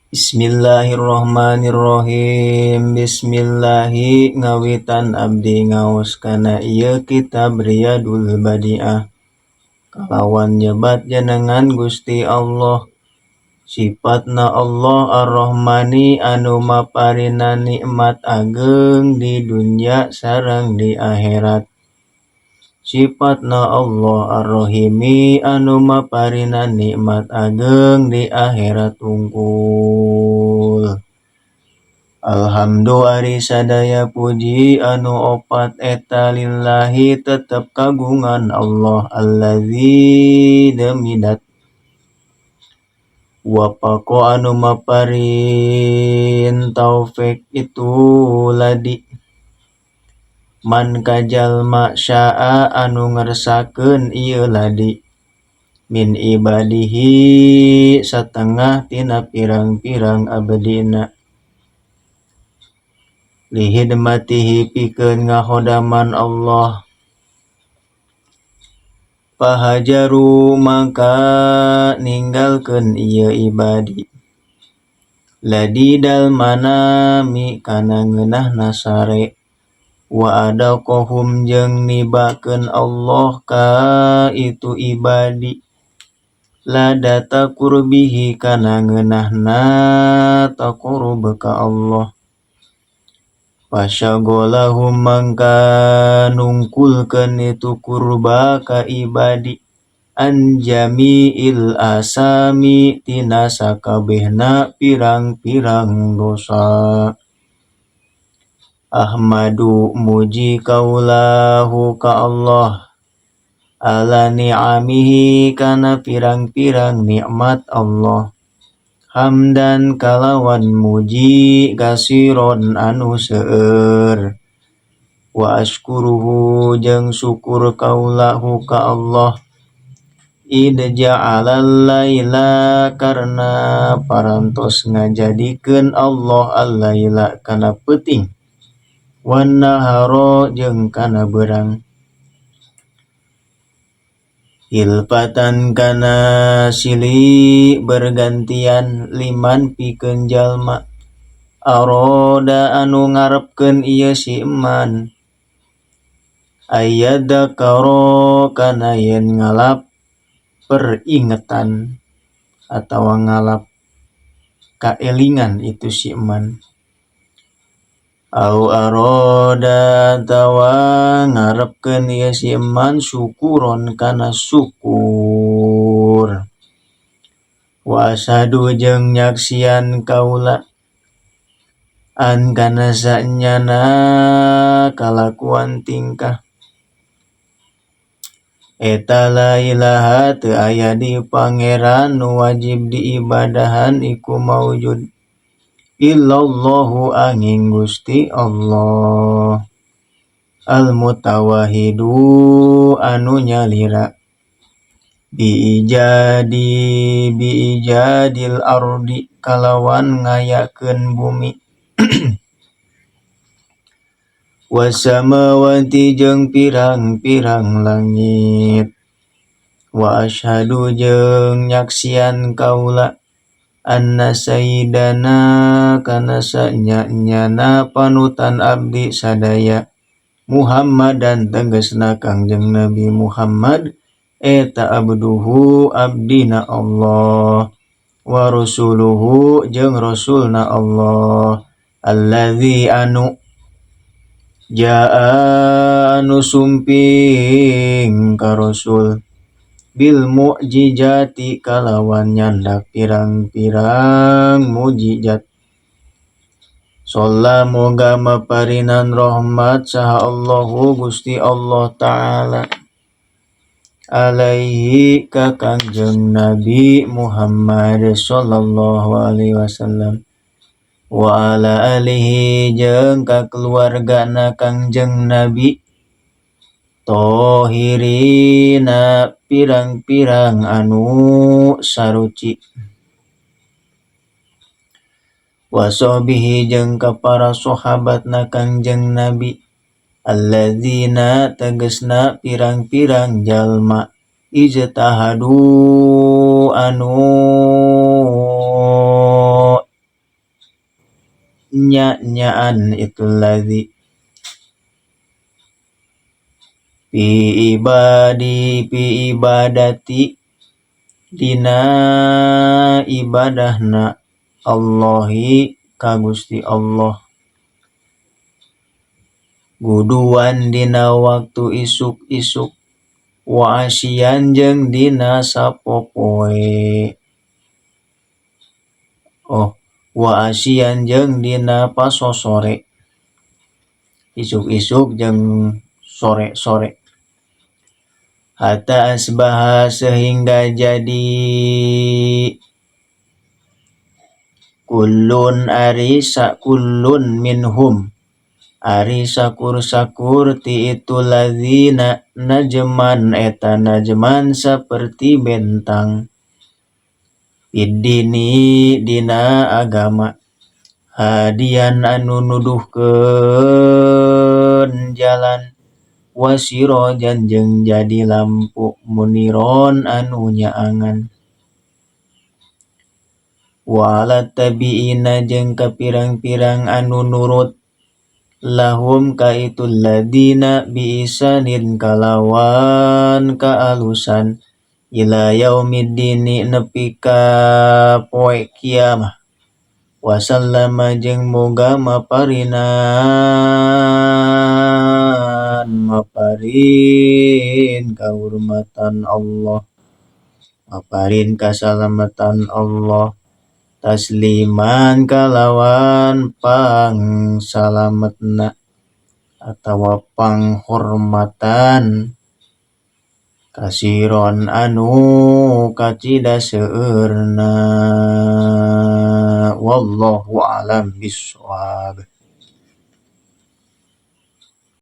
Bismillahirrahmanirrahim. Bismillahi ngawitan abdi ngaos kana ieu kitab Riyadul Badiah kalawan nyebat jenengan Gusti Allah. Sipatna Allah Ar-Rahmani anu maparina nikmat ageng di dunya sareng di akhirat. Sipatna Allah Ar-Rahimi anu maparina nikmat ageng di akhirat wungkul. Alhamdu ari sadaya puji anu opat eta lillahi tetep kagungan Allah allazi demi dat wafaqa anu maparin taufik itu ladi man ka jalma syaa anu ngersakeun ieu ladi min ibadihi satengah tina pirang-pirang abdina lihidmatihi pikeun ngahodaman Allah. Pahajaru maka ninggalkeun ieu ibadi ladidal manami kana ngeunahna sare wa adaqahum jeung nibakeun Allah ka itu ibadi ladata qurbihi kana ngeunahna taqarrub ka Allah. Pasyagolahum mangka nungkulkeun itu kurba ka ibadi an jami'il asami tina sakabehna pirang-pirang dosa. Ahmadu muji kaulahu ka Allah ala ni'amihi kana pirang-pirang nikmat Allah. Hamdan kalawan muji kasiron anu seueur. Wa ashkuruhu jeung syukur kaulahu ka Allah id ja'alal laila karena parantos ngajadikeun Allah al-laila kana peuting wan nahara jeung kana beurang. Hilfatan kana silih bergantian liman pikeun jalma aroda anu ngarepkeun ieu si eman ayyadzakara kana yen ngalap peringetan atawa ngalap kaelingan itu si eman. Au aroda atawa ngarepkeun ieu si eman syukuron kana syukur. Wa asyhadu jeung nyaksian kaula an kana sanyana kalakuan tingkah eta la ilaha teu aya di pangeran nu wajib diibadahan iku maujud illallahu angin Gusti Allah al-mutawahidu anu nyalira biijadi biijadil ardi kalawan ngayakeun bumi wasamawati jeung pirang-pirang langit. Wa asyhadu jeung nyaksian kaula anna sayyidana kana sanyana panutan abdi sadaya Muhammadan tegasna Kangjeng Nabi Muhammad eta abduhu abdina Allah wa rasuluhu jeung rasulna Allah allazi anu jaa anu sumping ka rasul bil mu'jizati kalawan nyandak pirang-pirang mujizat. Sholla moga maparinan rahmat saha Allahu Gusti Allah Ta'ala alaihi ka Kangjeng Nabi Muhammad sallallahu alaihi wasallam wa ala alihi jeung ka keluargana Kangjeng Nabi tohirina pirang-pirang anu saruci wasobihi jeung ka para sahabatna Kangjeng Nabi alladzina tegasna pirang-pirang jalma ijtahadu anu nya-nyaan itu ladzi fi ibadi fi ibadati dina ibadahna Allahi ka Gusti Allah guduan dina waktu isuk-isuk wa asyian jeung dina sapopoe oh wa asyian jeung dina pasosore isuk-isuk jeung sore-sore hatta asbaha sehingga jadi kullun ari sakullun minhum ari sakur-sakur ti itu ladzina najman eta najman saperti bentang fiddini dina agama hadian anu nuduhkeun jalan wasirojan jeung jadi lampu muniron anu nyaangan wa ala tabiina jeung ka pirang-pirang anu nurut lahum ka itu ladina bi ihsanin kalawan kaalusan ila yaumiddini nepi ka poe kiamah wa sallama jeung moga maparinan maparin kahurmatan Allah maparin kasalamatan Allah tasliman kalawan pangsalametna atawa panghormatan kasiron anu kacida seueurna wallahu a'lam bissawab.